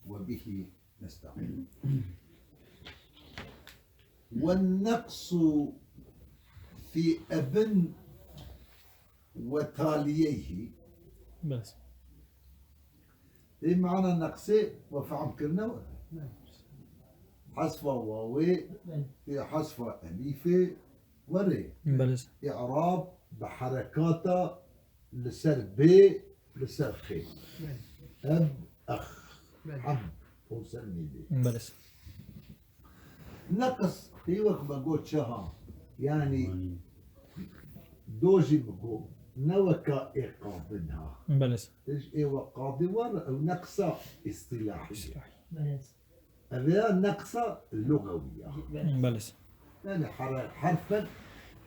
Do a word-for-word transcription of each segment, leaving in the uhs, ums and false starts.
وبه نستعين. والنقص في أب وتاليه. بس. Ê mana neqsê we fehm kirine we. Hesfa wawê, ê hesfa elîfê, werê. Belê. Î'rab bi herekata li ser bê, li ser xê. Eb, ex, hem, û ser mîdê. Belê. Neqis, ê wek me got çi ha? Yanî, do jî mi got, ne weka ê qadin ha. Belê. Ê we qadî were, ew neqsa îstîlahî ye. Ev ya neqsa lugewî ya. Belê. Yani her-, herfek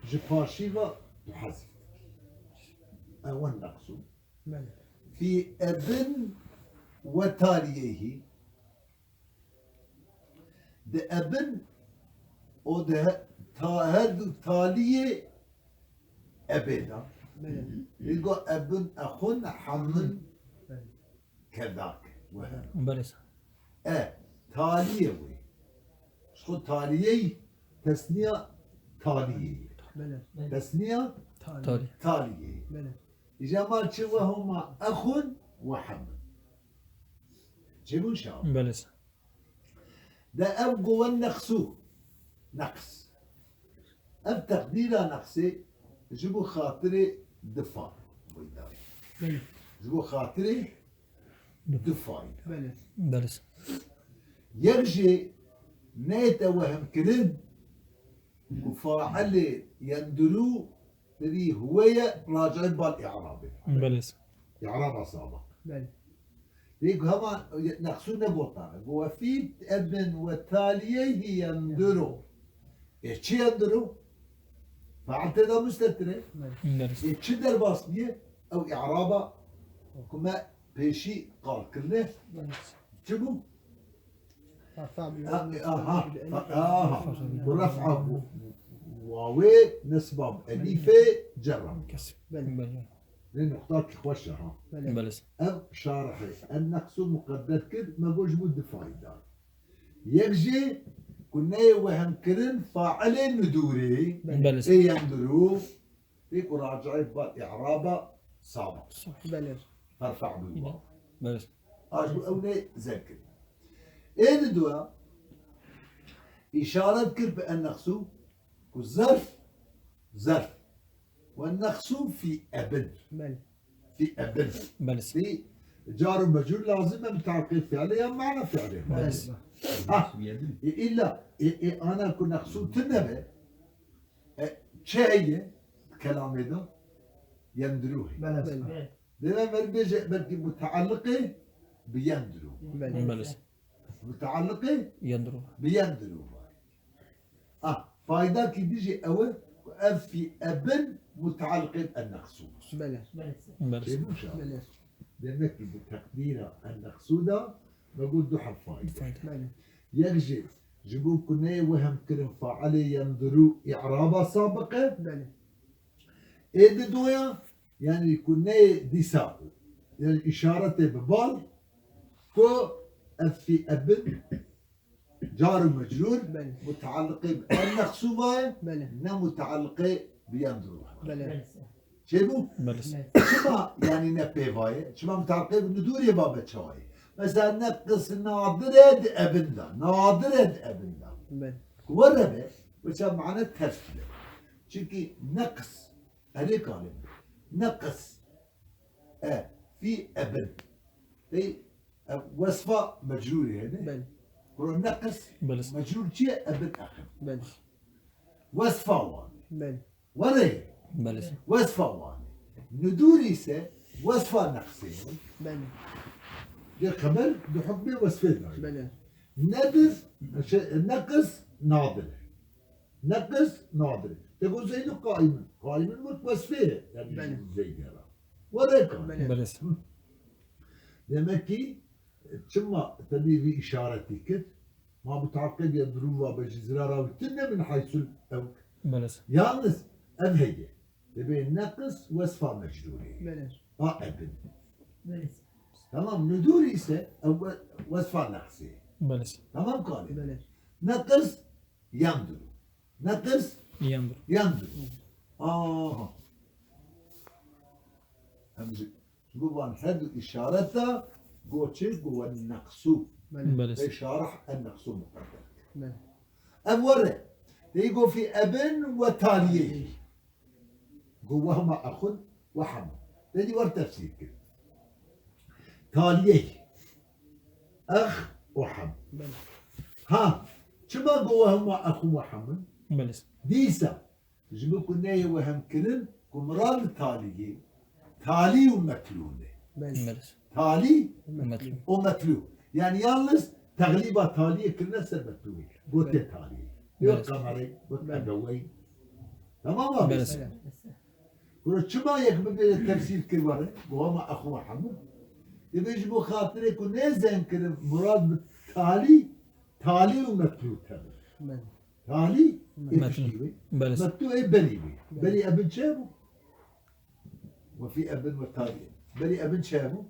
ji paşî ve tu hezî. Ew neqsu. Belê. Fî ebin we taliyeyhî. Di ebin û di he-, ta-, her du taliyê ebê de. Belê. Li go ebin exun hemin Belê. Kedak. Wehem. Belê. E, taliyê wê. Ji xwe taliyey tesniya taliyê. Belê. Tesniya Talî. Taliyê. Belê. Îca ma çi wehuma exun wehem. Çêbûn şa. Belê. De ev go we neqsû. Neqs. Ev teqdîra neqsê ji bo xatirê du fay weyda ye. Belê. Ji bo xatirê du fay. Belê. Belê. Yek jê neyête wehimkirin ku failê yendirû tevî huwe ye racî bal î'rabê. Belê. Î'raba sabiq. Belê. Lê ku hema neqsû negotane. Ku we fî ebin we taliyeyhî yendirû. Ê çi yendirû? Fail tê de mustetir e. Belê. Ê çi derbas bûye? Ew î'raba ku me pêşî qal kirine. Belê. Çi bû? Aha, aha. Bu ref'a bu. Wawê, nesba elîfê, cerra. Belê. Belê. Lê nuqtakî xweş e ha. Belê. Belê. Ev şarihê en neqsû muqedder kir, me got ji bo du fayda. Yek jê ku neyê wehemkirin failê nidûrê, Belê. Ê yendirû, ê ku racî bal î'raba sabiq. Belê. Ferfa bû. Belê. A ji bo ew nê zer kir. Ê di dua îşaret kir bi en neqsû ku zerf, zerf. Ve neqsû fî ebin. Belê. Fî ebin. Belê. Fî car û mecrûr lazim e, mutaleqê fiilê ya mana fiilê. Belê. Ha, e, îlla, e, e, ana ku neqsû tune be, e, çi heye kelamê de? Yendirû heye. Belê. Belê. Dêre ver bêje belkî mutaliqê bi yendirû. Belê. Belê. Mutaliqê Yendirû. Bi yendirû vay. Ah, faydakî dijî ew e ku ev fî ebin mutaliqê bi en neqsû. Belê. Belê. Çêbû şa? Belê. Demek ki bi teqdîra en neqsû de me got du heb fayde. Fayde. Belê. Yek jî ji bo ku neyê wehemkirin failê yendirû î'raba sabiq e. Belê. Ê di doya, yani ku neyê dîsa, yani îşaretê bi bal, ku ev fî ebin, car û mecrûr, Belê. Mutaliqê bi en neqsû vaye, Belê. Ne mutaliqê bi yendirû vaye. Belê. Çêbû? Belê. Çima yani ne pê vaye? Çima mutaliqê bi nidûrê va be çawaye? Mesela neqis nadire di ebin de. Nadire di ebin de. Belê. Were be, wisa mane ters bile. Çünkü neqis Erê kalim. Neqis. E, fî ebin. Ey, e, wesfa mecrûrê hene. Belê. Kuro neqis, Belê. Mecrûr çi ye? Ebin exin. Belê. Wesfa wan. Belê. Were. Belê. Wesfa wan. Nidûr ise wesfa neqsê. Belê. Di xeber di hukmê wesfê de. Belê. Nedir, şey, neqis nadir. Neqis nadir. Te got Zeydun qaimin. Qaimin wek wesfê ye. Yani Belê. Zeyd hera. Were ka. Belê. Belê. Hı. Demek ki, çima te dî vî işaretî kir? Ma mutaqib ya durum va be ji zirara wî tune min haysul ew. Belê. Yalnız ev heye. Dibê neqis wesfa mecrûrê. Belê. A ebin. Belê. Tamam, nudûr ise ew we-, wesfa neqsê. Belê. Tamam kalê. Belê. Neqis yenduru. Neqis yenduru. Yenduru. Aha. Em ji, ji bo van her du îşareta go çi? Go we neqsû. Belê. Belê. Ve şarih en neqsû muqedder. Belê. Ev were. Dey go fî ebin we taliyê. Go wehma exun we hemin. Te dî wer tefsîr kir. Taliyê. Ex û hem. Belê. Ha, çima go wehma exun we hemin? Belê. Dîsa, ji bo ku neyê wehemkirin ku mirad li taliyê, talî û metlû ne. Belê. Belê. Talî Metlû. û metlû. Yani yalnız teglîba taliyê kirine ser metlûyê. Gote Belê. taliyê. Yok Belê. kamerayê, got Belê. ebewey. Tamam abi? Belê. Kuro çima yek bibêje tefsîr kir were? Go hema exwe hemû. Dibê ji bo xatirê ku nêzen kirin, murad bi talî, talî û metlû tebe. Belê. Talî ê Metlû. piştî wê. Belê. Metlû ê berî wê. Belê. Berî ebin çi hebû? Ve fî ebin ve talî. Berî ebin çi hebû?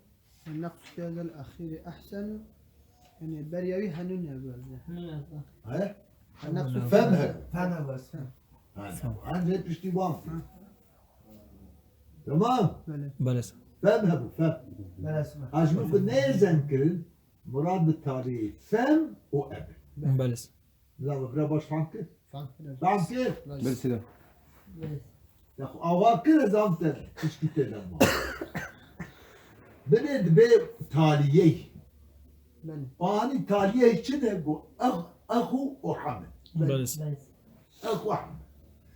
النقص في هذا الأخير أحسن. Yani berî wî henû nebû. He? النقص في Fem هذا. hebû. Fem hebû. Ha, Fem. ha, ne piştî wan. Ha. Tamam. Belê. Belê. Fem hebû, fem. Belê, sima. Ha, ji min ku nêzen kirin, murad bi talî fem û ebin. Belê. Belê. Bila bira baş fam kir. Fam kir. Fam kir. Belê. Belê. Ya xwe ava kir, ez am te tiştî tê de ma. Binê dibe taliyey. Belê. Anî taliyey çi ne? Go ex, exu û heme. Belê. Belê. Exu heme.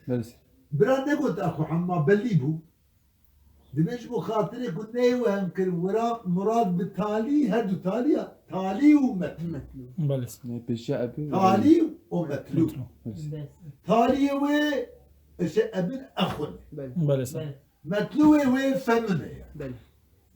Belê. Bira negot exu heme, ma belî bû. Dibê ji bo xatirê ku neyê wehemkirin, wira murad bi talî, her du talî ya, talî û metlû. Metlû. Belê. Ne pêşiya ebin. Talî û metlû. Metlû. Belê. Taliyê wê, işte ebin exun. Belê. Belê. Metlû wê wê femine ya. Belê.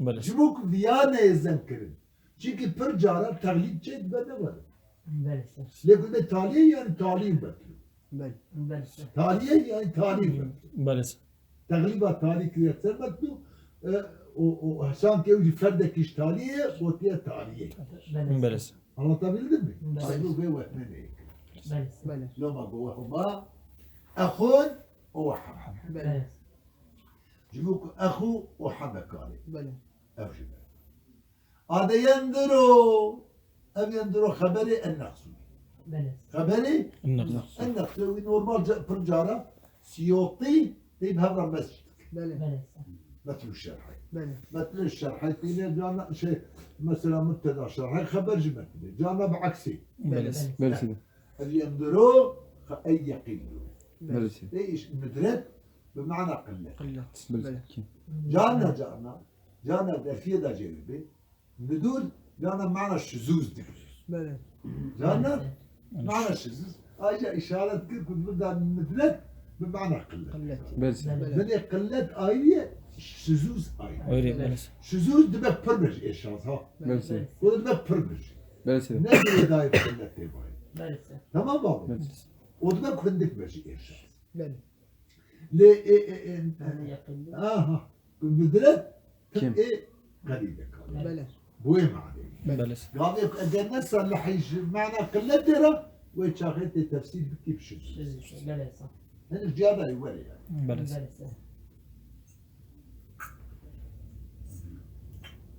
Belê. Ji bo ku viya neyê zen kirin. Çimkî pir caran teglîd çê dibe ne were. Belê. Lê ku dibe taliyê yani talî û metlû. Belê. Belê. Taliyê yani talî û metlû. Belê. Teglîba talî kiriye ser metlû, e, û, û hesam ke ew jî ferdekî ji taliyê ye, gotiye taliyê. Belê. Belê. Anlatabildim mi? Belê. Ay, bu vê wehmê neyê. Belê. Belê. Loma go wehma, exun û wehma. Belê. Ji bo ku exu û heme kalê. Belê. Ev jî be. Ade yendiro. Ev yendiro xeberê en-nexsu. Belê. Xeberê En-nexsu. En-nexsu. Wî normal ca-, pir cara Siyotî tê bi hev re meş dike. Belê. Belê. Metlû şerhê. Belê. Metlû şerhê têne cana şey, mesela mübteda şerhê, xeber jî metlû. Cana bi eksî. Belê. Belê. Belê. Ev yendiro xe-, ey yeqîn. Belê. Belê. Ê iş nidret bi mana qillet. Qillet. Belê. Belê. Cana, cana, cana derfiye de cevabê. Nidûr, cana mana şizûz digire. Belê. Cana mana şizûz. Ayrıca işaret kir ku burada nidret bi mana qillet. Qillet. Belê. Belê. Binê qillet ayrı ye, şizûz ayrı. Ayrı, belê. Şizûz dibe pir be ji êşaz ha. Belê. Belê. O dibe pir be ji. Belê. Ne dibe dair qillet tê bayî. Belê. Tamam mı abi? Belê. O dibe ku hindik be ji êşaz. Belê. Lê, e, e, e, aha. Nidret, tim ê qelîl e kalê. Belê. Bi wê manê. Belê. Gavê ku eger ne salihî ji mana qilletê re, wê çaxê tê tefsîr bikî bi şizûz. Belê. Hinek ciya da were yani. Belê. Belê.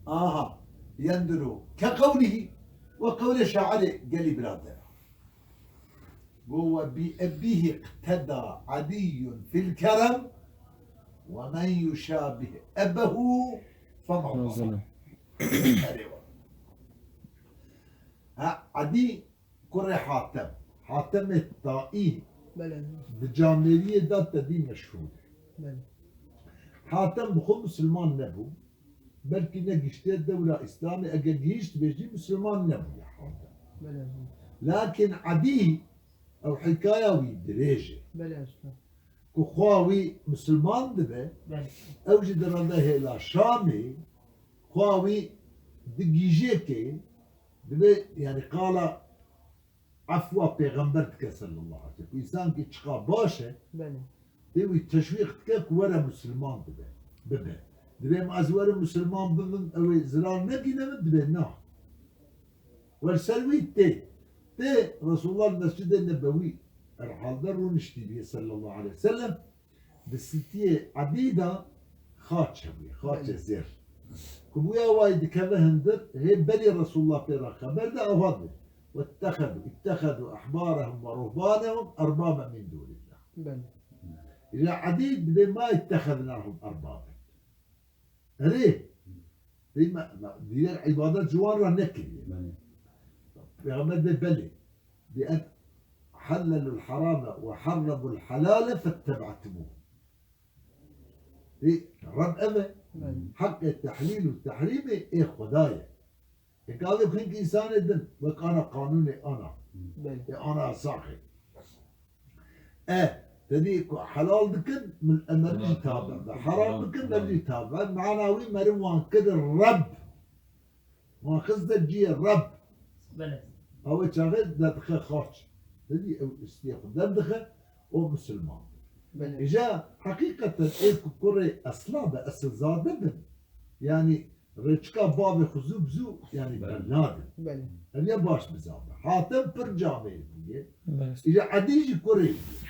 Aha. Yendiro. Ke qewlihî. We qewlê şairê gelî birader. Go we bi ebîhî iqteda Edîyun fil kerem we men yuşabih ebehu fema zalem. Erê we. Ha, Edî kurê Hatem. Hatemê Taî Belê. Bi camêriyê de tedî meşhûr e. Belê. Hatem bi xwe misilman nebû. Belkî negihiştiye dewra Îslamê, eger gihiştibê jî misilman nebûye. Belê. Lakin Edî, ew hikaya wî dirêj e. Belê, usta. Ku xwa wî misilman dibe, Belê. Ew jî dirende hêla Şamê, xwa wî di gîjekê dibe, yani qala Efwa pêxember dike sallallahu aleyhi ve sellem. Ku însankî çiqa baş e, Belê. Tê wî teşwîq dike ku were misilman dibe, bibe. Dibê em ez werim misilman bibim, ew ê zirar negîne min, dibê na. Wer ser wî tê. Tê Resulullah Mescid-i Nebewî herhalde rûniştî bîye sallallahu aleyhi ve sellem. Di sitiyê Edî de xaç hebûye, xaçê zêr. Ku bûya wayî dikeve hindir, hê berî Resulullah pê re xeber de ava dibê. واتخذوا، اتخذوا أحبارهم ورهبانهم أربابا من دون الله. Belê. Îja Edî dibê ma ittehednahum erbaben. Erê. Dî me, me, dîyer îbadet ji wan re nekiriye. Belê. Peyxember bê belê. Bi en hellelul harame ve harremul helale fettebe'tumuhum. Dî Reb ev e. Belê. Heqê tehlîl û tehrîmê ê Xweda ye. Ê gavê ku hingî însanê din wek ana qanûnê ana. Belê. Ê ana yasaxê. E, te dî ku helal dikin, min, e, me bijî tabe be. Heram dikin, me bijî tabe be. Mana wî meriv wan kir Reb. Wan xiste cihê Reb. Belê. Ew ê çaxê derdixe xaç. Te dî ew istiyê xwe derdixe û misilman. Belê. Îja heqîqeten ê ku kurê esla be, esilzade bin. Yanî rêçika bavê xwe zû bi zû, yanî bernadin. Belê. Ev ya baş bizabe. Hatem pir camêr bûye. Belê. Îja Edî jî kurê bûye.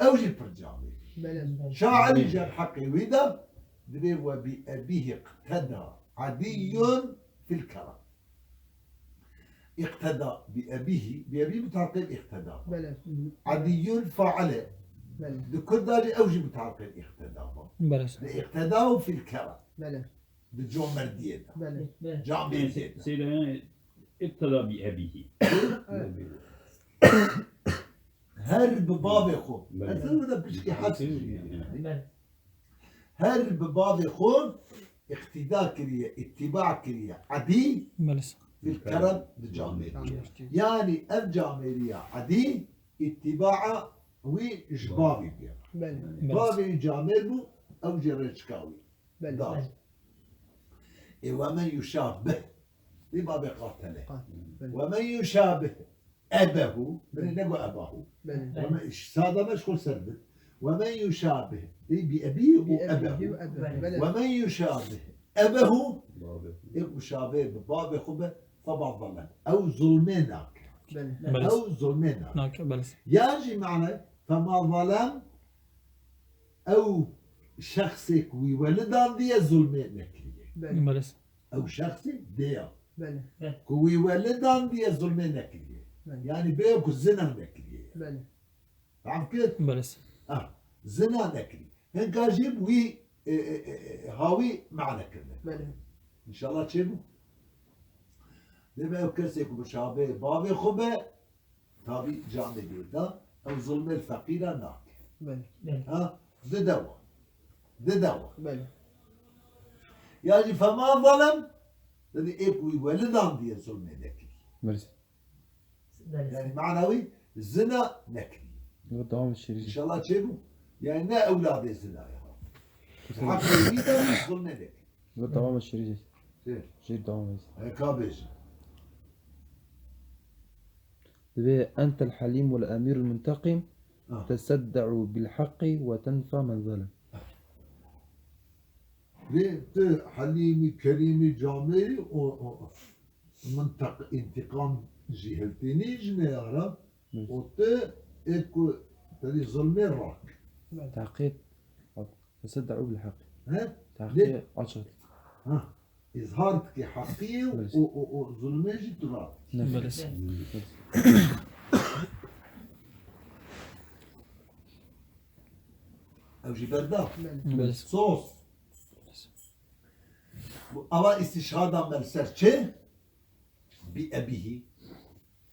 Ew jî pir camêr. Belê. Şairî jî heqê wî de dibê we bi ebîhî iqteda Edîyun fil kerem. İqteda bi ebîhî, bi ebî mutaqib iqteda. Belê. Edîyun faile. Belê. Di kurda jî ew jî mutaqib iqteda ba. Belê. Di iqteda û fil kerem. Belê. Di comerdiyê de. Belê. Belê. Camêrdiyê de. Seyda yani iqteda bi ebîhî. Her bi bavê xwe. Belê. Ez ê were piçkî hes. Belê. Her bi bavê xwe iqtîda kiriye, îtîba kiriye. Edî Belê. Fil kerem di camêrî. Camêrî. Yanî ev camêriya Edî îtîbaa wî ji bavî bûye. Belê. Belê. Bavê wî camêr bû, ew jî rêçika wî. Belê. Dar. Ê we men yuşabih. Dî babê qatele. Qat-, belê. Ve men yuşabih ebehu. Belê, ne got ebahu. Belê. Ve men, sada me ji xwe ser bin. Ve men yuşabih. Dî bi ebî û ebehu. Bi ebî û ebehu. Belê. Ve men yuşabih ebehu. Ê muşabih bi bavê xwe be, fema zalem. Ew zulmê nake. Belê. Belê. Ew zulmê nake. Nake, belê. Yan jî mane, fema zalem, ew şexsê ku wî welidandiye zulmê nekiriye. Belê. Belê. Ew şexsê dê ya. Belê. Ku wî welidandiye zulmê nekiriye. Belê. Yanî bê ku zina nekiriye. Belê. Fehm kir? Belê. Ah, zina nekiriye. Hinka jî bi wî, e, e, e, e, hawî mane kirine. Belê. Înşallah çêbû. Dê be ew kesê ku muşabê bavê xwe be, Tabî camêriyê de ew zulmê li feqîra nake. Belê. Belê. Ha? Dide wan. Dide wan. Belê. Ya jî fema zalem, dibê ê ku wî welidandiye zulmê nekirî. Belê. Belê. Yani mana wî zina nekirî. Yo, devam et, şerî. Înşallah çêbû. Yani ne ewladê zina ya. Heqê wî de zulmê nekirî. Yo, devam et, şerî. Çi? Şerî devam et. Eka bêjin. Dibê, "Entel Halim vel Amirul Muntakim, ah, tesedde'u bil haqqi ve tenfa men zalem." Vê tu Helîmî, Kerîmî, Camêrî û, û mintak-, întiqam jî hiltînî ji neyara, hı, û tu ê ku tevî zilmê rak. Tahqîq. Tesedde'u bil haqq. He? Tahqîq açık. Ha. Îzhar dikî heqiyê û, û, û, û zulmê jî tu radikî. Belê. Ew jî berda. Belê. Sos. Bu ava îstîşhada me li ser çi? Bi ebîhî.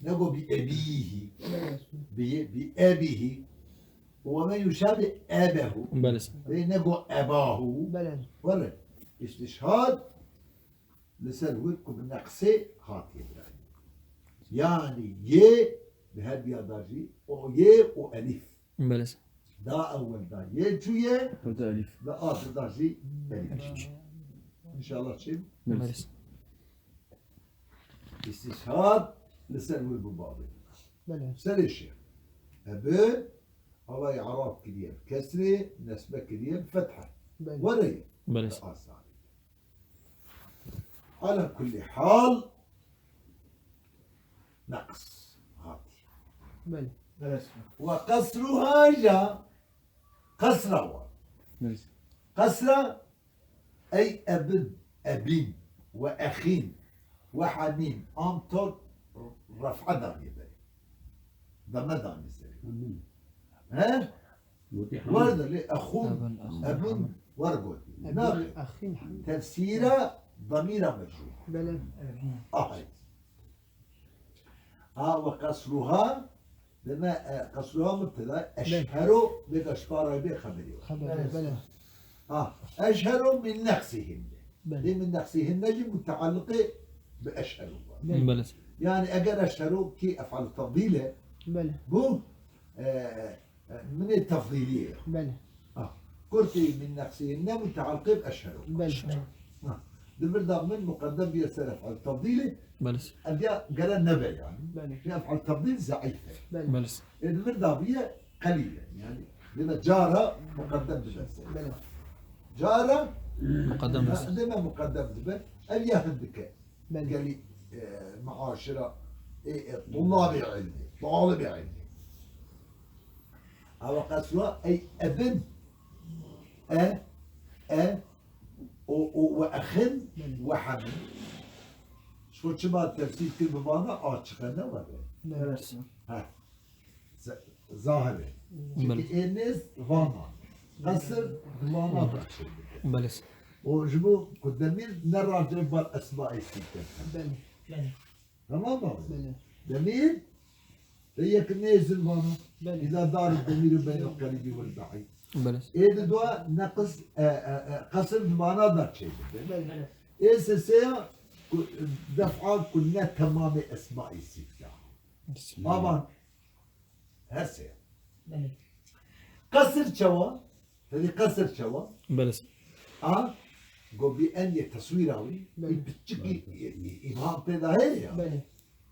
Nego bi ebîhî. Belê. Bi, bi ebîhî. Û we men yuşabih ebehu. Belê. Ê nego ebahu. Belê. Were. Îstîşhad li ser wir ku bi neqsê hatiye birayî. Yanî yê bi her diya da jî o yê û elîf. Belê. Da ewel da yê çûye. Burada elîf. Da axir da jî elîf. Elîf. Înşallah çi? Belê. Îstîşhad li ser wir bi bavê. Belê. Serê şêx. Ebi, havayê Arab kiriye bi kesrê, nesbe kiriye bi fethe. Belê. Were ye. Belê. Bi asanî. Ala kulli hal, neqs hatî. Belê. Ve qesruha ja qesra wa. Belê. Qesra ey ebin, ebîn ve exîn ve hemîn. Am tor ref'a danî berê. Dame danî serê. He? Werde lê exûn, Ebin, exûn, ebin, tamam. Wer gotî. Ebin, naxê. Exîn, hemîn. Tefsîra damîra mecrûr. Belê. Ahay. Ha ve qesruha, deme, e, qesruha mubteda, belê. Eşhero, bê gaşpara bê xeberî wa. Xeberî, belê. Ha, eşhero min neqsihinne. Belê. Lê min neqsihinne jî mutealliqê bi eşhero wa. Belê. Belê. Yani eger eşhero ki ef'al tefdîl e, belê. Bu, e, Min ê tefdîliyê ye. Belê. Ha. Kurtî min neqsî ne mutealqî bi eşhero. Belê. Ha. Di vir de min muqeddem biye ser ef'al tefdîlê. Belê. Ev ya gere nebe yani. Belê. Çünkü ef'al tefdîl zeîf e. Belê. Belê. Ê di vir de biye qelîl e. Yani deme cara muqeddem dibe ser. Belê. Cara muqeddem dibe. Deme muqeddem dibe. Ev ya hindike. Belê. Gelî, e, muaşira, e, e, tulabê ilmê, talibê ilmê. Ewa qesra, ey ebin, e, e, o, o, ve exin, belê. Ve hemin. Şu çima tefsîr kir bi vana, açık e, ne var be? Belê. Ha. Z-, zahir e. Belê. Çünkü ê nêz vana. Qesir di vana da çêdike. Belê. O ji bo ku demîr ne race bar esmaê sîte. Belê. Belê. Tamam mı? Belê. Demîr de yek nêzin vana. Belê. Îza dar demîr beyne qerîbî wel be'îd. Belê. Ê di dua neqis, e, e, e, qesir di vana da çêdike. Belê. Ê seseya ku def'a ku ne temamê esmaê sîte. Bismillah. Aman. Her sê. Belê. Qesir çawa? Tedî qesir çawa? Belê. A, go bi en ye teswîra wî, belê. Î piçikî, î, î, îbham pê de heye ya. Belê.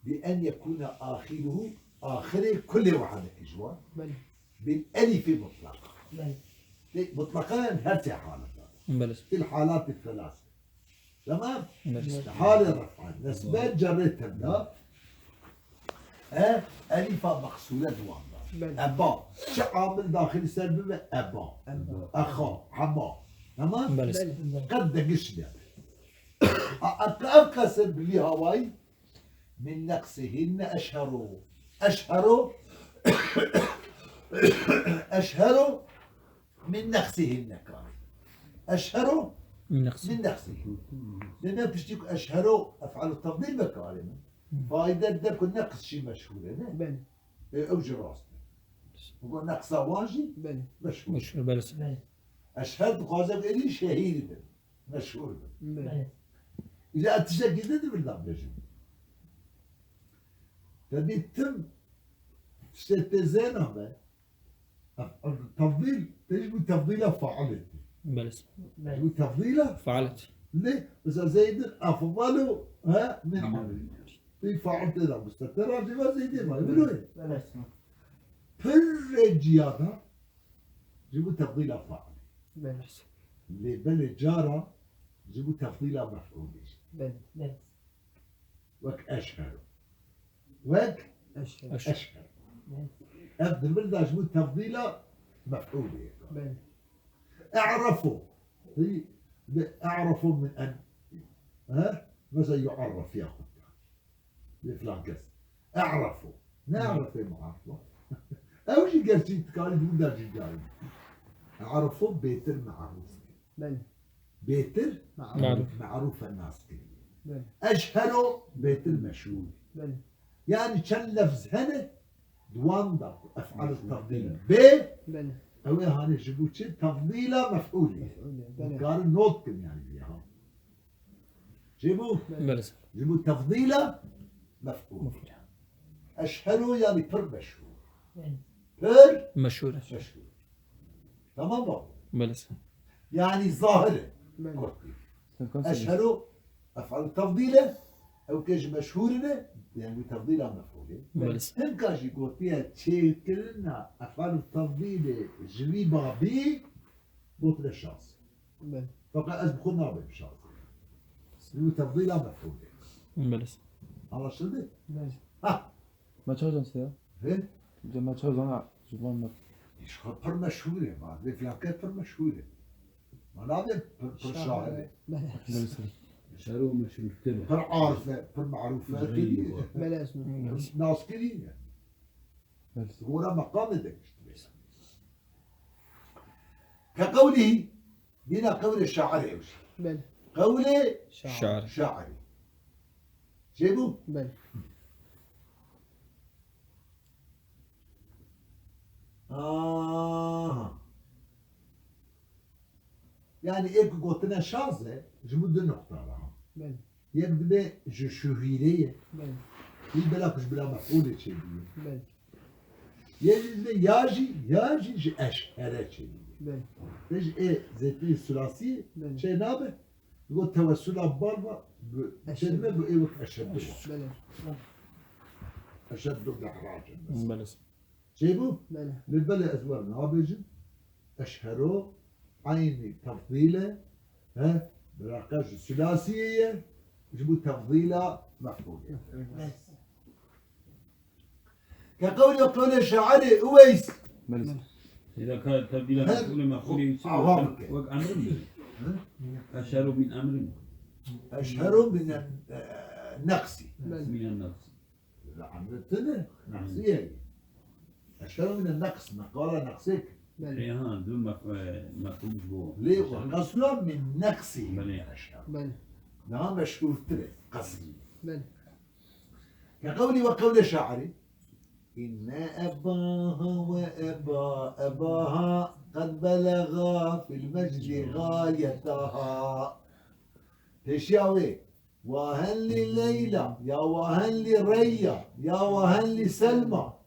Bi en yekûne axiruhu, axirê kulê wahedekî ji wan. Belê. Bil elîfî mutlaq. Belê. Tê mutlaqa yan her sê haleta. Belê. Fil halatî selase. Tamam? Belê. Halê ref'a. Nesbe cerrê tevda. E, elîfa meqsûre di wan da. Belê. Eba. Çi amil daxilî ser bibe? Eba. Eba. Exa, hema. Tamam? Belê. Belê. Qet degiş ne. A, a, ev qesir bi vî hawayî min neqsihinne eşheru. Eşheru. Eşheru. Min neqsihinne kar. Eşhero min neqsihinne. Min neqsihinne. Deme piştî ku eşhero ef'alu tefdîl bekarê min. Hı. Faîde de ku neqs jî meşhûr e, ne? Belê. E, ew jî rast e. Ku neqsa wan jî, belê, meşhûr. Meşhûr, belê. Belê. Eşher dixwaze bêrî şehîr bin. Meşhûr bin. Belê. Belê. Îca tiştekî de di vir de bêjim. Te dî tim tiştê tê zêna be. Tefdîl, tê ji bo tefdîla failê tê. Belê. Ji bo tefdîla failê tê. Lê, mesela Zeydin efdalu, he, min Amr. Amr. Tê fail tê de mustetir, racî ve Zeydê ve, wilo ye. Belê. Pirrê ciya de, ji bo tefdîla failê. Belê. Lê belê cara, ji bo tefdîla mef'ulê. Belê. Belê. Wek eşheru. Wek eşheru. Eşheru. Ev di vir de ji bo tefdîla mef'ulê ye. Belê. E'refu. Hî, bi e'refu min en. He? Mesela yu'arref ya xwe. Bi filan kes. E'refu. Ne e'refu mu'arref? Ew jî gerçî dikarî di vir de jî carî. E'refu bêtir me'rûf. Belê. Bêtir me'rûf, me'rûf e nas kirî. Belê. Eşhero bêtir meşhûr. Belê. Yani çend lefz hene, di wan da ku ef'al tefdîl bê, belê, ew ê hanê ji bo çi? Tefdîla mef'ûlê. Mef'ûlê, belê. Dikarin not kin yani ya. Ji bo? Belê. Ji bo tefdîla mef'ûl. Mef'ûl. Eşhero yani pir meşhûr. Belê. Pir meşhûr. Meşhûr. Tamam mı? Belê. Yani zahir e. Belê. Kurtî. Eşheru ef'al tefdîl e. Ew ke ji meşhûr ne, yani bi tefdîla mef'ûlê. Belê. Hinka jî gotiye çêkirina ef'al tefdîlê ji vî babî gotine şaz. Belê. Feqet ez bi xwe nabêm şazê. Ji bo tefdîla mefhûmê. Belê. Anlaşıldı? Belê. Ha. Me çawa zan siya? He? Ca me çawa zan ji van me. Ji xwe pir meşhûr e, ma. Vê filan kes pir meşhûr e. Ma nabê pir, pir şair e. Belê. Belê. Şero meşhûrtir e. Pir arif e, pir marûf e. Belê. Pir naskirî e. Belê. Gora meqamê de giştî. Ke qewlî, dîna qewlê şairê ew jî. Belê. Qewlê Şair. Şair. Şairê. Çêbû? Belê. Aha. Yani ê ku gotine şaz e, ji bo du noqta re. Belê. Yek dibe ji şuhîrê ye. Belê. Wî bela ku ji bila mef'ûlê çêbûye. Belê. Yek dibe ya jî, ya jî ji eşhere çêbûye. Belê. Te ji ê zêtî sulasiyê Belê. Çê nabe. Digot tewessula bal va, bi, Eşheddu. Çêdime bi ê wek eşheddu va. Belê. Eşheddu dehracin. Belê. Çêbû? Belê. Lê belê ez wer nabêjim. Eşhero eynî tefdîl e. He? Biraqa ji sulasiyê ye. Ji bo tefdîla mef'ûlê. Belê. Ke qewlê qewlê şairê Uweys. Belê. Îza ka tefdîla Her mef'ûlê mef'ûlê wî çi ava wek, bike. Wek emrin bike. Hı? Eşhero min emrin. Eşhero min, e, neqsî. Belê. Min neqsî. Li emre tune, neqsî ye. Eşhero min neqs, meqala neqsêk. Belê. Ê, ha, du mek-, e, mefhûm ji bo. Lê qesra min neqsî Belê. Eşhero. Belê. Daha meşhûrtir e, qesrî. Belê. Ke qewlî we qewlê şairî. Înne ebaha we eba, ebaha qed belexa fil mecdî gayetaha. Pêşiya wê. Wahen li Leyla, ya wahen li Reyya, ya wahen li Selma.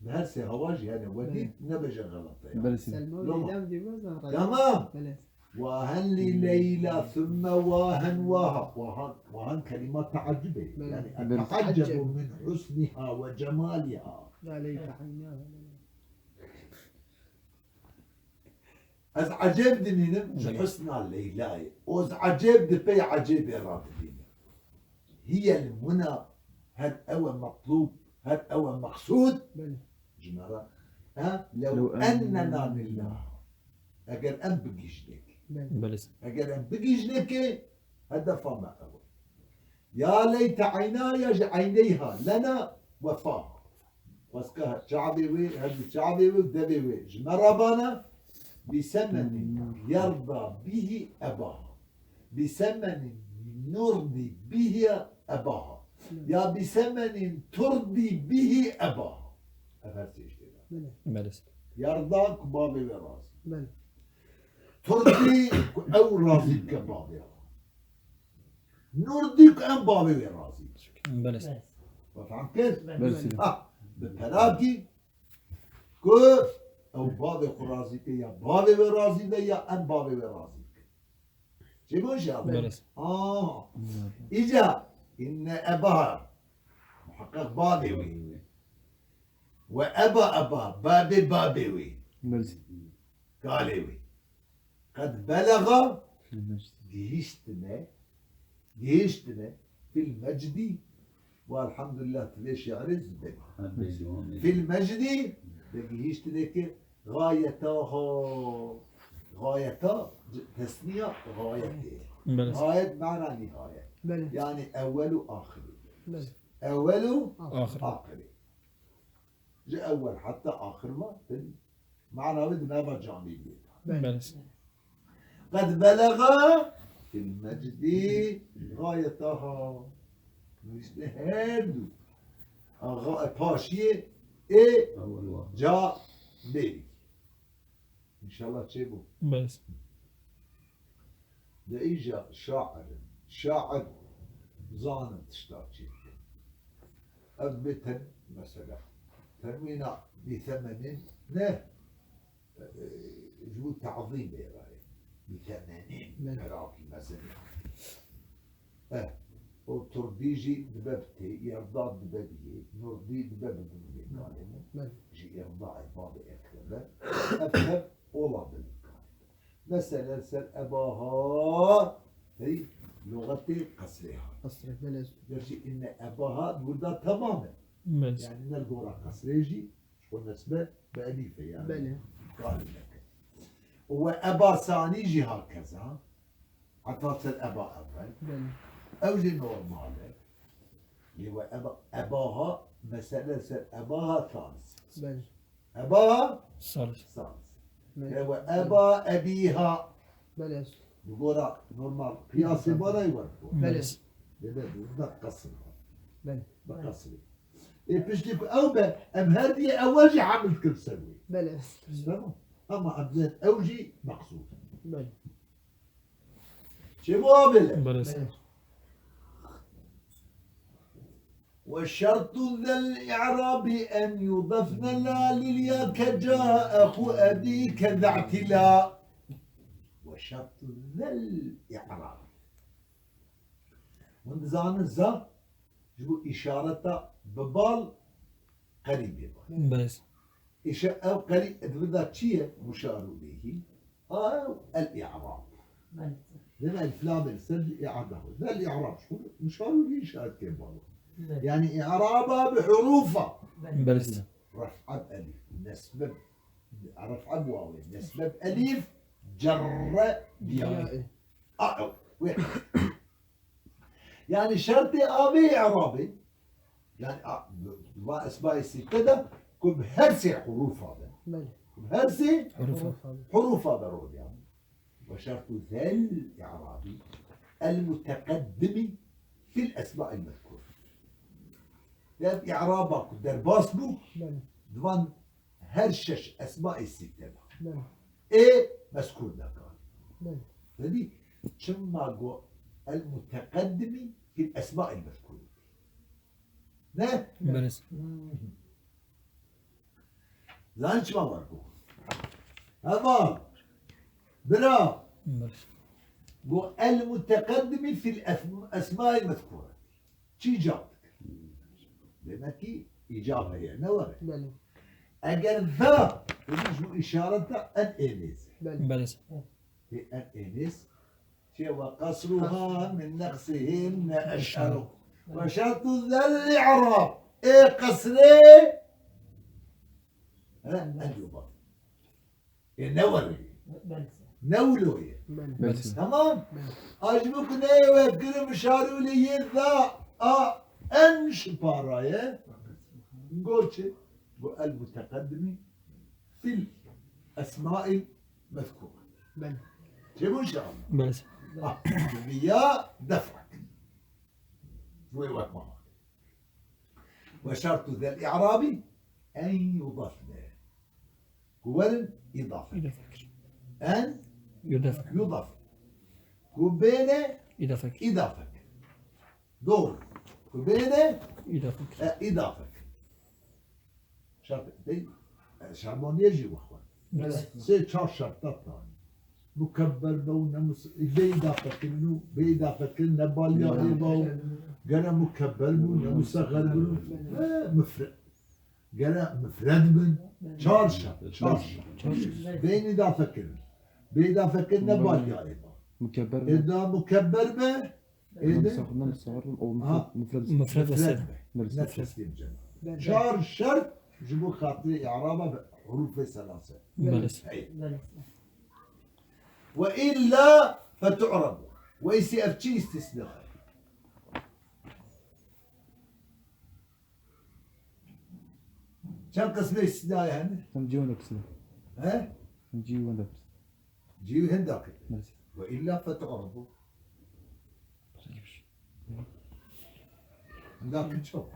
Bi her sê hewa jî hene, wekî Belê. Nebêje xelete ya. Belê, sî. Selma û Loma. Leyla em dî wezan Tamam. Belê. Wahen li Leyla, thumme wahen waha. Wahan, wahan kelîma teacubê. Belê. Yani, Belê. Eteacebu min husniha ve cemaliha. Ya leyte aynaha. Ez ecêb dimînim ji Belê. Husna Leylayê. Û ez ecêb di pey ecêbê re dibînim. Hiye li muna her ew e metlûb, her ew e meqsûd. Belê. Ji me re. Ha? Lew Lew ennena ennena nilnaha. Eger em bigihîjnêkê. Belê. Belê. Eger em bigihîjnêkê, hedefa me ew e. Ya leyte eyna ya ji eyneyha lena wefaha. Xwezka çavê wê, her du çavê wê û devê wê ji me re bana, bi semenin yerda bihî ebaha. Bi semenin nurdi bihî ebaha. Ya bi semenin turdi bihî ebaha. Ev her sê ji tê de. Belê. Belê. Yerda ku bavê wê razî. Belê. Turdi ku ew razî dike bavê wê. Nurdî ku em bavê wê razî dikin. Belê. We fehm kir? Belê. Ha, bi perakî ku ew bavê xwe razî ke ya bavê wê razî be ya em bavê wê razî bikin. Çi bû ji Belê. Aha. Îca inne ebaha. Muheqeq bavê wê. We eba eba, babê babê wê. Belê. Kalê wê. Qed belexa, gihîştine, gihîştine, fil mecdî, ve elhamdülillah, ti vê şiirê zû de. Hadi devam edelim. Fil mecdî, de gihîştine ki gayeta ha, gayeta, tesniya gayetê. Belê. Gayet mana nihayet. Belê. Yani ewwel û ahirî. Belê. Ewwel û Ahir. Ahirî. Ji ewwel heta ahir ve, Mana wê di nava camî bê. Belê. Belê. Qed belexa fil mecdî gayetaha. Nihiştine her du. Axa, paşiyê ê Ewwel wa. Ca bêrî. Înşallah çêbû. Belê. De îja şair in. Şair zanin tişta çê dikin. Ev bê ten-, mesela, tenwîna bî semenin ne, e, ji bo te'zîmê re ye. Bî semenin, Belê. Perakî mezin yani. Eh, o turdî jî dibe bi tê, yerda dibe bi yê, nurdî dibe bi nûnê, Belê. Kalê min. Belê. Ji îrdayê babê ekreme. Ev tev ola bi nû kalê min. Mesele ser ebaha, hey, luxetê qesrê hat. Qesrê, belê. Gerçi inne ebaha burada tamam e. Belê. Yani ne gora qesrê jî, ji xwe nesbe bi elîf e yani. Belê. Galib neke. Û we eba sanî jî hakeza. Heta ser eba ewel. Belê. Ew jî normal e. Lê we eba, ebaha, mesele ser ebaha salis. Belê. Ebaha salis. Salis. Belê. Lê we eba ebiha. Belê. Bi gora normal qiyasê Belê. Barayê we bû. Belê. Belê. Dê be burada qesr var. Belê. Bi qesrê. Ê piştî ku ew be, em her diye ewel jî hamil dikin ser wê. Belê. Tamam. Ama em dê ew jî meqsûd. Belê. Çêbû abêle. Belê. وشرط ذا الإعراب أن يضفن لا لليا كجاء أخو أبي كذا اعتلا. وشرط ذا الإعراب. Hûn dizanin za ji bo îşareta bi bal qerîbê bal. Belê. Îşe ev qerîb di vir de çi ye? Muşaru lêhî. Ew el-i'rab. Belê. Dema elif lamê li ser î'rab de xwe. Zel i'rab ji xwe muşaru lêhî îşaret kê bal. Belê. Yani i'raba bi hurufa. Belê. Belê. Ref'a bi elif. Nesbe bi, ref'a bi wawê. Nesbe bi elif. Cerre bi ya. Ya. A, ew. Wê. Yani şertê avê î'rabê, yani a, va esmayê sîtte de ku bi her sê hurufa be. Belê. Ku bi her sê Hurufa. Hurufa be. Hurufa be rol yani. Ve şertu zel i'rabi el muteqeddimi fil esmail mezkur. Yani i'raba ku derbas bû, Belê. Divan her şeş esmayê sîtte de. Belê. Ê mezkur de kar. Belê. Dibî çima got el muteqeddimî fil esmayil mezkur. Ne? Belê. Zanî çima var got? Heval. Bira. Belê. Got el muteqeddimî fil es-, esmayil mezkur. Çi îcab dikir? Demek ki îcab heye, ne were? Belê. Eger da, hûn ji bo îşareta en ênês. Belê. Belê. Hê en ênês, çi ye? Ve qasruha min neqsihinne eş'eru. Ve şertu zel i'rab. Ê qesrê, he, en yubat. Ê, ne werê? Belê. Ne wilo ye? Belê. Belê. Tamam? Belê. A ji bo ku neyê we kirin muşaru lêhî da a en şipara ye. Got çi? Got el muteqeddimi fil esmail mezkura. Belê. Çêbû inşallah. Belê. Ha, bi ya def'ek. Wê wek ma. Ve şertu zel i'rabi en yudafne. Ku werin îdafe. Îdafe kir. En Yudafek. Yudaf. Ku bêne Îdafek. Îdafek. Doğru. Ku bêne Îdafek. E, îdafek. Şart, dey, e, şarmaniye jî wexwe. Evet. Sê çar şart da tanî. Mukebber be û ne mus-, bê îdafe kirin û bê îdafe kirin ne baliya ê be û gere mukebber bû, ne musexer bû. E, mifre-, Gere mifred bin. Çar şer, çar şer. Çar şer. Bê îdafe kirin. Bê îdafe kirin ne baliya ê be. Mukebber be. Ê da mukebber be. Ê de. Ne musexer bin, o mufred, mufred. Mufred be. Mufred be. Nefes diyeyim canım. Çar şer ji bo xatirê i'raba bi hurufê selase. Belê. Hey. Ve illa fetu'rabu. Ve isi ev çi istisna. Çend qismê îstîsnayê hene? Em cî wenda pisne. He? Em cî wenda pisne. Cî wenda kir. Evet. Ve illa fetu'rabu. Henda kir çok.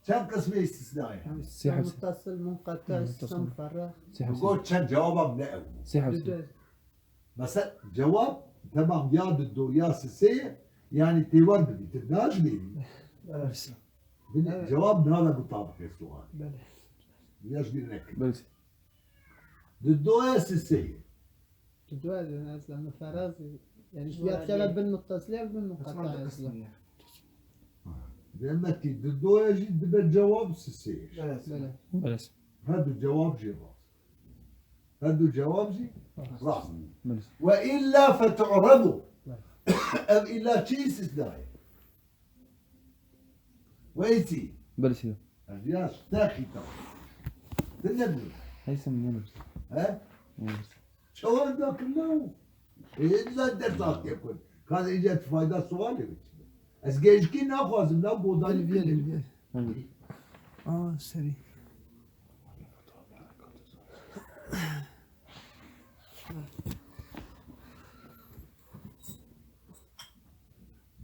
Çend qismê îstîsnayê hene? Sê hepsî. Muttasil, munqati, muttasil. Muferrag. Sê hepsî. Got çend cevabam ne ew. Sê hepsî. Mesela cevap, tamam, ya dido ya sisê ye, yani têwar bibî, tu najibînî. Evet. Bine, evet. Cevap nabe mutabık sual. Belê. Ya ji bîr nekin. Belê. Dido ya sisê ye. Dido ya, yani, eslanda feraz, yani, ya dikeve bin muttasil ya bin munqati eslanda. Ha. Demek ki dido ya jî dibe cevap sisê ye. Evet. Belê. Belê. Her du cevap jî rast. Her du cewab jî rast. Belê. Ve illa fetu'rabu. Belê. Ev illa çi îstîsna ye? Ve îsî. Belê. Ev ya te xîta. Din ne bû? Heyse min nênivîst. He? Nênivîst. Çawan da kirna û. E, illa ders hastiye kun. Ka ez îca fayda sualê biçim. Ez gêjikî naxwazim, na godanî Gel, gel, bikim. Gel. Hı. Aa, serî.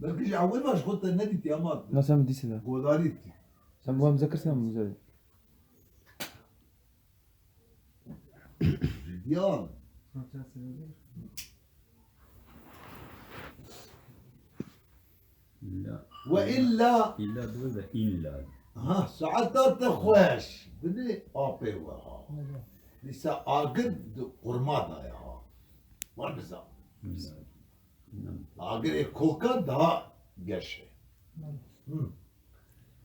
Belkî ji ewil ve ji xwe te nedîtî ama Na sen dîsî de. Godarî dîtî. Sen bu hem zekir sen bu zekir. Ciddiyan. Illa. Ve illa. Illa dibe ve illa. Ha, saeta te xweş. Binê apê we ha. Dîsa agir di qurma da ya ha. Wan biza. Illa. Agirê koka daha geş e. Hı.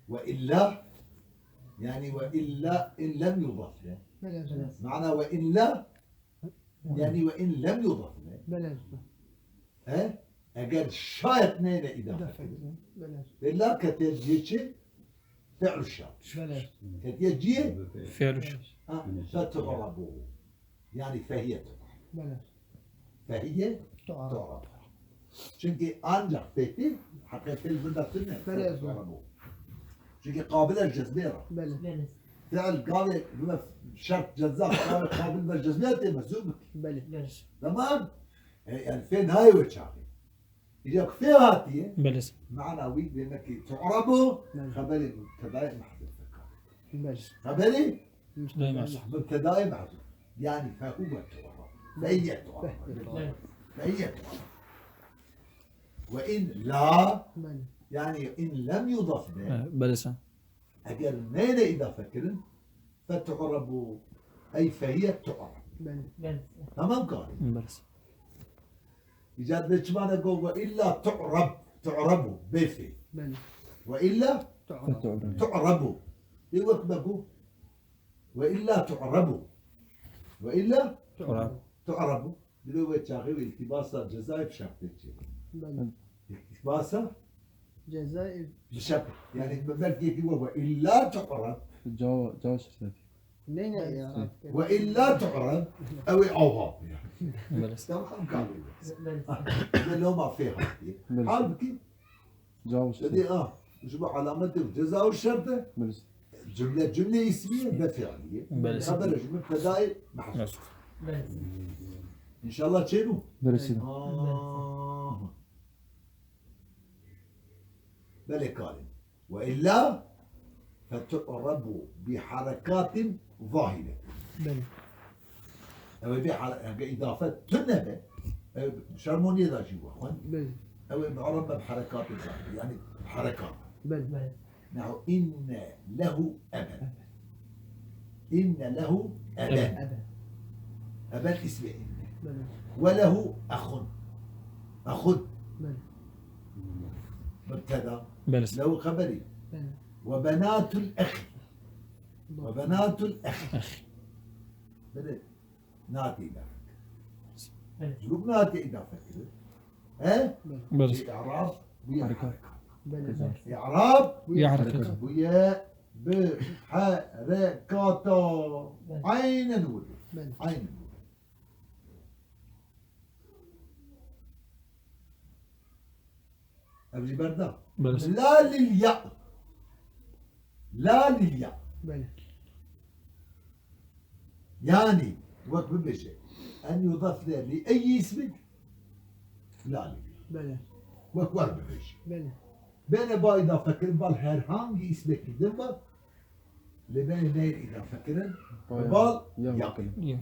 Ve illa, yani ve illa in lem yudaf le. Belê. Mana ve illa, yani ve in lem yudaf le. Belê. He? Eger şayet neyne idafe Idafe kirin. Belê. Illa ketiye cihê çi? Fi'lu şart. Belê. Ketiye cihê? Fi'lu şart. Ha, fetu'rabu. Yani fehiye tu'rab. Belê. Fehiye Tu'rab. Tu'rab. Çünkü ancak fetih hakikaten burada tune Belê. Tu'rab. Çünkü kabil el cezme ra. Belê. Belê. Fiil gavê bime şart ceza gavê kabil ve cezme te mezun. Belê. Belê. Tamam? E, yani fe nayê ve çaxi. Îca ku fê hatiye, Belê. Mana wî demek ki tu'rabu, Belê. Xeberê mubtedayê mehdûf dike. Belê. Xeberê Mubtedayê mehdûf. Mubtedayê mehdûf. Yani fehuve tu'rab. Feyye tu'rab. Belê. Feyye tu'rab. Ve in la, Belê. Yani in lem yudaf le. He, belê sen. Eger neyne idafe kirin, fetu'rabu, ey fehiye tu'rab. Belê. Belê. Tamam karî. Belê. Îca de çima ne got ve illa tu'rab, tu'rabu, bê fê. Belê. Ve illa Tu'rab. Tu'rabu. Ê wek me got. Ve illa tu'rabu. Ve illa Tu'rab. Tu'rabu. Dilê we çaxê ve îltibasa cezayê bi şertê çê. Belê. Îltibasa Cezayê bi şert. Yani belkî yekî we ve illa tu'rab. Cawa, cawa şirketî. Neyne ya? Ve illa tu'rab. Ew ê aw hat ya. Belê. Tamam karî. Belê. Ve loma fê hatiye. Belê. Halbuki Cawa şirketî. Dedi ah, ji bu alametê ceza û şert e. Belê. Cümle, cümle ismiye ve fiiliye. Belê. Xeber ji mubtedayê mehdûf. Belê. İnşallah çê bû. Belê. Aha. Belê karî. Ve illa fetu'rabu bi harekatin zahire. Belê. Ew ê bê hare-, ew ê îdafe tune be. Ew şermoniyê de jî we xwend. Belê. Ew ê mu'rab be bi harekatin zahire. Yani harekat. Belê. Belê. Nehu inne lehu eben. Inne lehu eben. Eben. Eben ismi inne. Belê. Ve lehu ehun. Ehun. Belê. Mubteda. Belê. Lehu xeberî. Belê. Ve benatul ehi. Belê. Ve benatul ehi. Ehi. Belê. Nate îdafe kirin. Belê. Cûrûk nate îdafe kirin. He? Belê. Belê. Î'rab bûye harekat. Belê. Î'rab bûye harekat. Bûye bi harekata. Belê. Aynen wilo. Belê. Aynen wilo. Ev jî berda. Belê. La lil ya. La lil ya. Belê. Yani, wek bibêje, en yudaf le li ey ismin? La lil ya. Belê. Wek wer bibêje. Belê. Bêne ba îdafe kirin, bal herhangî ismekî din be, lê bêne neyên îdafe kirin, bi bal ya. Ya.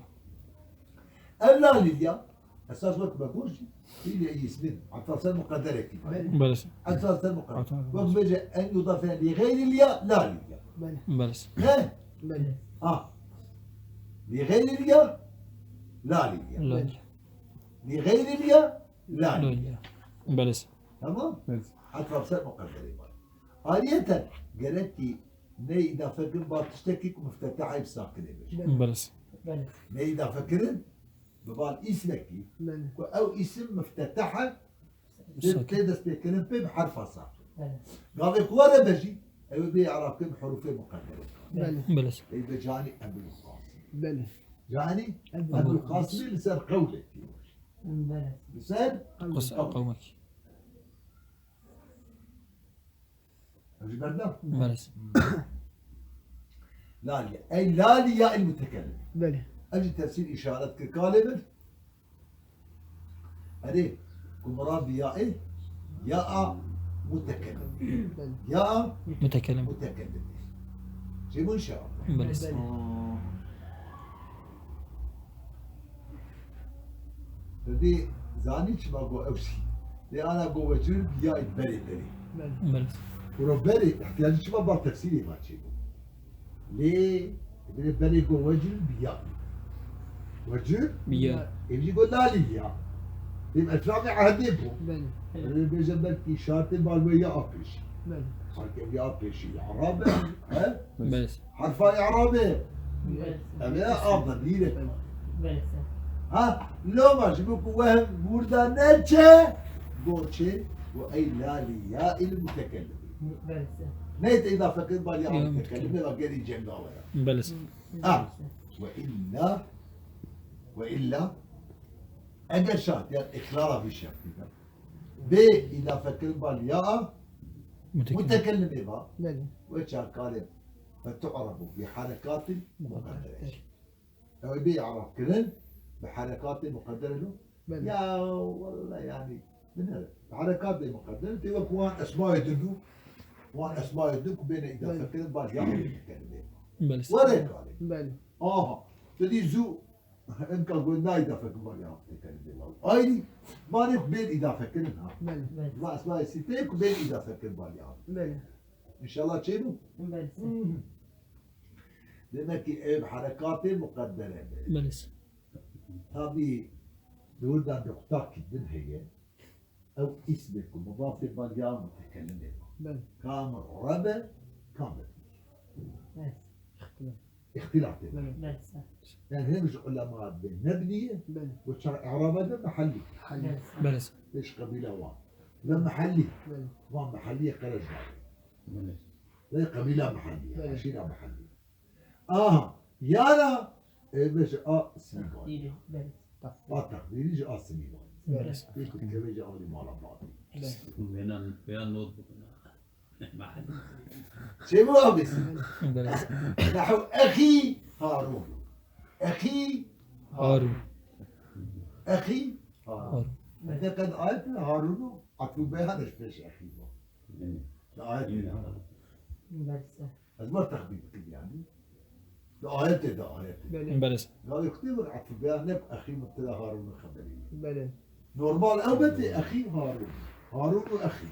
Ev la lil ya, esas wek me got jî, fiilê îsmin, etaf ser muqedderekî var. Belê. Belê. Etaf ser muqedder. Etaf. Wek bêje en yudafe li xeyril ya, la lil ya. Belê. Belê. He? Belê. Ha. Li xeyril ya, la lil ya. La lil ya. Li xeyril ya, la lil ya. La lil ya. Belê. Tamam? Belê. Etaf ser muqedderê var. Ayrıyeten, gerek ki ne îdafe bin ba tiştekî ku miftetehê bi sakinê bêje. Belê. Belê. Ne îdafe kirin, bi bal îsmekî, Belê. Ku ew îsim miftetahe, tê, Sakin. Tê destpêkirin pê bi herfa sakin. Belê. Gavê ku were be jî, ew ê bê i'rab kirin bi hurufê muqeddere. Belê. Belê. Ey be canî Ebul Qasim. Belê. Canî Ebul Ebul Qasim. Qasim li ser qewlekî. Belê. Li ser Qus-, qewlekî. Qewmek. Ev jî berda? Belê. Laliye. Ey laliya il mutekellim. Belê. Ev jî tefsîr îşaret kir kalê min. Erê, ku mirad bi ya ê, ya a mutekellim. Belê. Ya a Mutekellim. Mutekellim. Çêbû inşallah. Belê. Belê. Aa. Tu dî zanî çima got ew jî. Lê ana got wecir bi ya berê berê. Belê. Belê. Kuro berê ihtiyacî çima ba tefsîrê ma çêbû. Lê, lê berê got wecir bi ya. Wecir? Bi ya. Ê jî got lalî ya. Dêm etrafê ehdê bû. Belê. Erê bêje belkî şartê bal wê ya a pêşî. Belê. Xalk ev ya a pêşî. Arab e. He? Belê. Harfa i'rabê. Belê. Ev ê a demîrê. Belê. Ha, loma ji bo ku wehm burada neçe, goçê û ey lalî ya il mutekellim. Belê. Neyte îdafe kir bal ya Yok, mutekellim, mutekellim. Ve geri cengawe ya. Belê. Ha, ve illa, ve illa, eger şart, yani ihlala bir şey yaptı. Bê îdafe kir bal ya Mutekellim. Mutekellimê ba. Belê. Ve çakalê. Ve tu'rabu bi harekatî muqeddere. Ew ê bê i'rab kirin bi herekatê muqeddere lo. Belê. Ya wella yani, binêre. Bi herekatê muqeddere tê wek wan esmayê din û wan esmayê din ku bêne îdafe Belê. Kirin, bal ya mutekellimê. Belê. Were kalê. Belê. Aha. Tu dî zû, em ka got na îdafe kirin bal ya mutekellimê. Ayrî, barê ku bên îdafe kirin ha. Belê. Belê. Va esmayê sîteyê ku bên îdafe kirin bal ya. Belê. Înşallah çêbû? Belê. Hı hı. Demek ki ev herekatê muqeddere be. Belê. Tabî, li wir de nuqtakî din heye. Ew îsmê ku mudafê bal ya mutekellimê be. Belê. Ka mu'reb e, ka mebnî. Belê. Îxtîlat tê. Belê. Belê. Yani hem ji ulema be mebnî ye, Belê. Û çar i'raba de mehellî. Belê. Belê. Pêş qebîla wan. Ve mehellî. Belê. Wan mehellî ye qere ji wan. Belê. Ve qebîla mehellî, Belê. Eşîra mehellî. Aha, yana, e, ve ji a Silîmanî. Takdîrî, belê. A takdîrî ji a Silîmanî. Belê. Yek dikeve ji alî mala babî. Belê. Wêna, wêna not bikine. Mehellî. Çêbû abî? Belê. Nehu exî Harûn. Exî Harûn. Harûn. Exî Harûn. Harûn. Ete qed ayet Harûn û atû beyan ji pêş exî bû. Belê. Di ayetê de. Belê. Ez wer texmîn dikim yani. Di ayetê de ayetê. Belê. Belê. Gavê xutê bir atî beyan ne exî mubteda Harûn xeberî. Belê. Normal ew beti exî Harûn. Harûn û exî.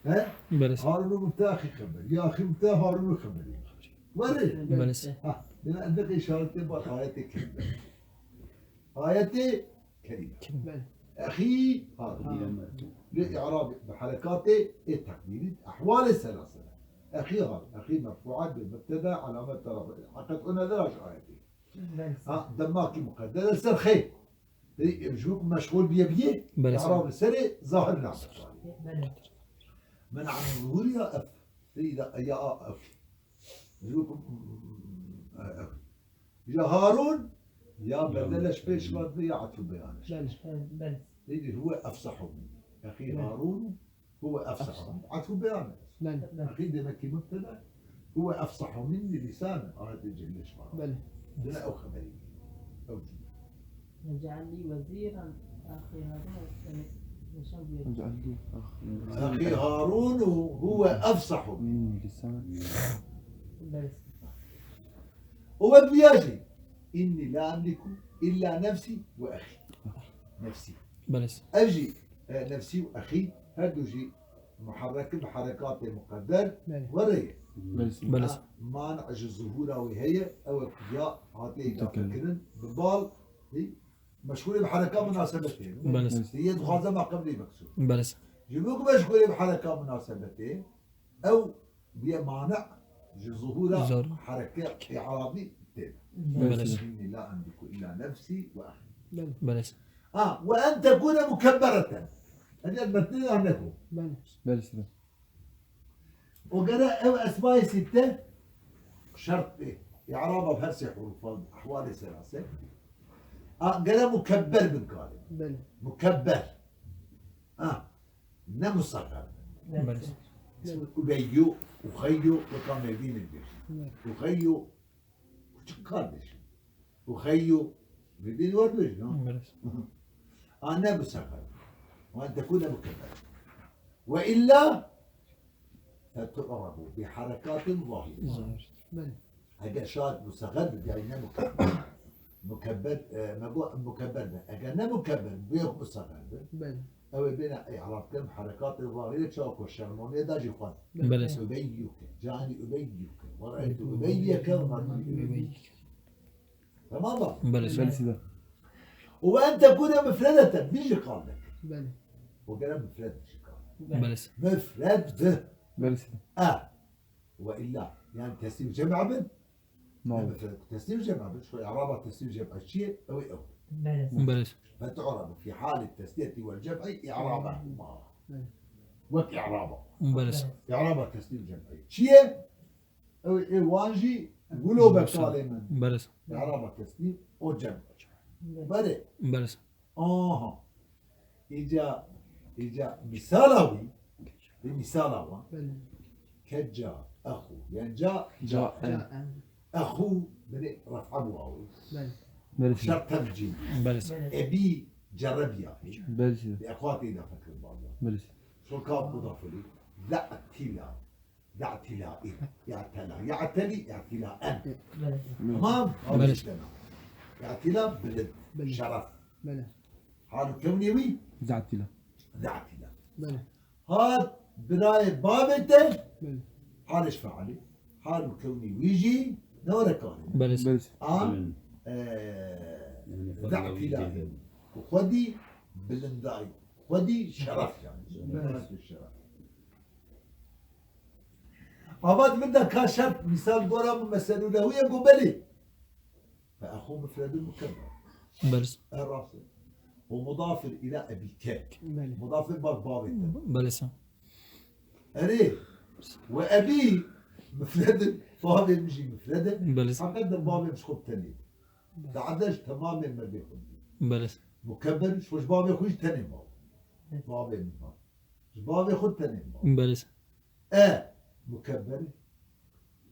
He? Belê. Harûn û mubteda exî xeber. Ya exî mubteda Harûn xeberî. Were. Belê. Ha, dene endek işaretê bak ayetê kerîme. Ayetê kerîme. Belê. Exî Harûn. Harûn. Lê i'rabê bi herekatê ê tekdîrî ehwalê selasele. Exî Harûn. Exî merfu'at bi mubteda alamet tarafı. Heqet ona dera ji ayetê. Belê. Ha, demakî muqeddere ser xê. Ê, ji bo ku meşxûl biye biye, Belê. I'rab li serê zahir nabe. Belê. Men'a min zuhuriha ef. Ê, ya, ya, ef. Ji bo ku, ef. Ya Harûn, ya Ya bedele ji pêş Harûn. Ve ya atû beyan. Belê. Belê. Ê, huve efsahu minni. Exî Belê. Harûn, huve efsahu. Efsah. Atû beyan. Belê. Belê. Exî demek ki mubteda, huve efsahu minni lisanen. Ayetê cehilê şima. Belê. Dine ew xeberî. Ew cümle. Ec'al li wezîran, axî Harûn, nîşan bûye. Ec'al li axî Harûn û huve efsahu minni lisanen. Belê. Û wek viya jî, "Inni la emliku illa nefsî ve exî." Nefsî. Belê. Ev jî, e, nefsî û exî, her du jî muherrek in bi herekatê muqedder Belê. Were ye. Belê. Belê. Ha, man ji zuhûra wê heye, ew e ku ya hatiye îdafe Mutekellim. Kirin, bi bal, hî, meşgûlê bi hereka munasebetê ye. Belê. Hî, yê dixwaze ma qeblî meksûd. Belê. Ji bo ku meşgûlê bi hereka munasebetê, ew bûye mane ji zuhûra Zor. Hereke î'rabî Tê. Belê. Înni la emliku îlla nefsî we ehî. Belê. Ha, we en tekûne mukebbereten. Hadi el metnê ya neko. Belê. Belê, sî de. O gere ev esmayê sîtte şert ê. Î'raba her sê hurufan, ehwalê serase. Ha, gere mukebber bin kalê. Belê. Mukebber. Ha, ne musagger. Belê. Ubeyyû, uxeyyû, weka Mêrdînê dibêjin. Belê. Uxeyyû, küçük kardeşim. Uxeyyû, Mêrdînê dibêjin, ha? Belê. Ha, ne musagger. Ve en tekûne mukebber. Ve illa fetu'rabu bi harekatin zahire. Zahir. Belê. Eger şayet musagger bi, yani ne mukebber. Mukebber, e, me got mukebber be. Eger ne mukebber, bi yok musagger be. Belê. Ew ê bêne i'rab kirin, herekatê zahirê çawa ku şermoniyê da jî xwend. Belê. Ubeyyuke, cani ubeyyuke, ve ra'eytu ubeyyeke, ve ra'eytu ubeyyeke. Tamam mı? Belê. Belê, sî de. Û en tekûne mufredeten, bir jî qal nekin. Belê. O gere mufred jî qal. Belê. Mufred. Belê, sî de. E. Ve illa. Yani teslîm cem' bin. Ne mufred. Teslîm cem' bin. Şu i'raba teslîm cem' çi ye? Ew ê ew. Belê. Belê. Fetu'rabu fi hali tesliyeti vel cem'i i'rabehuma. Belê. Wek i'raba. Belê. I'raba teslîm cem'i. Çi ye? Ew ê wan jî wilo be kalê min. Belê. Î'raba teslîm û cem'. Belê. Belê. Aha. Îca, îca misala wî, bi misala wan. Belê. Ke ca, exû. Yani ca, ca, ca. Exû, bini ref'a bû awî. Belê. Belê. Şert tevcîh. Belê. Ebî cerebiya. Belê. Bi exwatê îdafe kirin bala. Belê. Şo kaf mudafilî. Ze'tila. Ya'tila, ya'tela, ya'teli, ya'tila, en. Belê. Tamam? Belê. Alıştena. Ya'tila, bilind, belê, şeref. Belê. Halu kevnî wî? Za'tila. Za'tila. Belê. Hat birayê bavê te, belê, haliş feali. Halu kevnî wî jî ne were kalê. Belê. Belê. A, e, za'tila. Xwedî bilindayî. Xwedî şeref yani. Belê. Şeref. Avat min de ka şert, misal gora min meselû lehu ye, go belê. Fe exû mufredun mukebber. Belê. E, rast e. O mudafir ila ebîke. Belê. Mudafir bal bavê te. Belê, sağ. Erê. Ve ebî mufredun, bavê min jî mufredun. Belê. Heqet de bavê min ji xwe bi tenê. Belê. Te'edde ji temamê merdê xwe dibî. Belê. Mukebber, ji xwe ji bavê xwe jî tenê maw. Bavê min ma. Ji bavê xwe tenê maw. Belê. E, mukebber.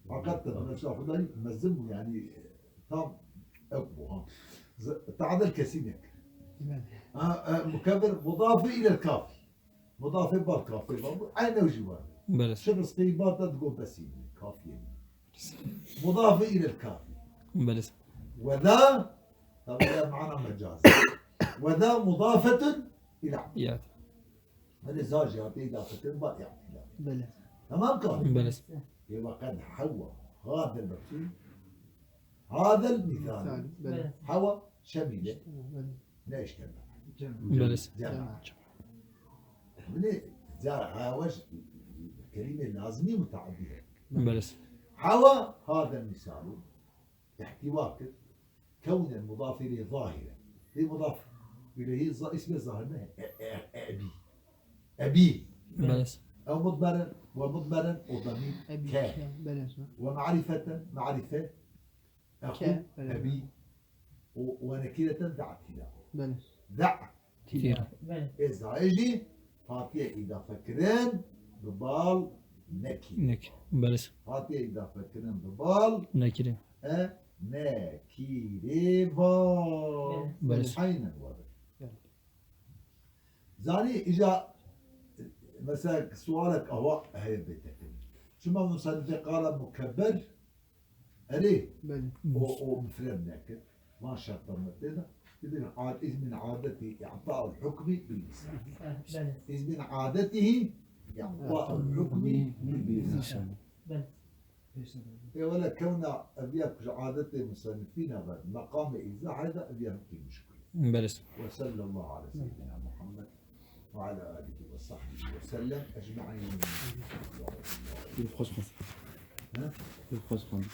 Heqet de nefsa Xwedayî mezin bû, yani, e, tam ew bû, ha. Z-, te'edel kesî nekir. Belê. Ha, e, mukebber, mudafî îlel kafî. Mudafê bal kafê bal bû, eyn ew jî var. Belê. Şi rizqî bal te digo besî min, kafî ye min. Mudafî îlel kafî. Belê. Ve da, tabi ya mana mecazî. Ve da mudafetun ila. Ya. Hani za jî hatiye îdafe kirin ba i'tila. Belê. Tamam ka? Belê. Ê ve qed hewa. Hadel mektub. Hadel misal. Misal, belê. Hewa şemîle. Belê. Ne işteme. Belê. Cema. Bine za hewa ş-, kelîme lazimî mutaadî ye. Belê. Hewa hadel misalu. İhtiva kir. Kewnen mudaf ileyh zahire. Lê mudaf ileyhî za-, ismê zahir ne. E, e, e, ebî. Ebî. Belê. Ew mudmeren, ve mudmeren o damîr. Ebî, ke. Ke, belê. Ve marifeten, marife. Exû, ke, belê, ebî. O, ve nekîreten da'tîla. Belê. Da'. Tîra. Belê. Ê zayê jî hatiye îdafe kirin bi bal nekîre. Nek-, belê. Hatiye îdafe kirin bi bal nekîre. E, nekîre va. Belê. Aynen were. Belê. Zanî, îca, mesela, sualek awa heye bê tekin. Çima musannifê qala mukebber, erê, belê, o, o mufred nekir. Van şertan me tê de. Dibin ad-, izmin adetî i'ta'ul hukmi bil lisan. Belê. İzmin adetî i'ta'ul hukmi bil lisan. Belê. Ê wele kewna ev ya ku ji adetê musannifîna ve meqamê îzahê de ev ya hikî muşkil. Belê. Ve sallallahu ala seyyidina Muhammed ve ala alihi ve sahbihi ve sellem ecmaîn. Xweş xwend. He? Xweş xwend.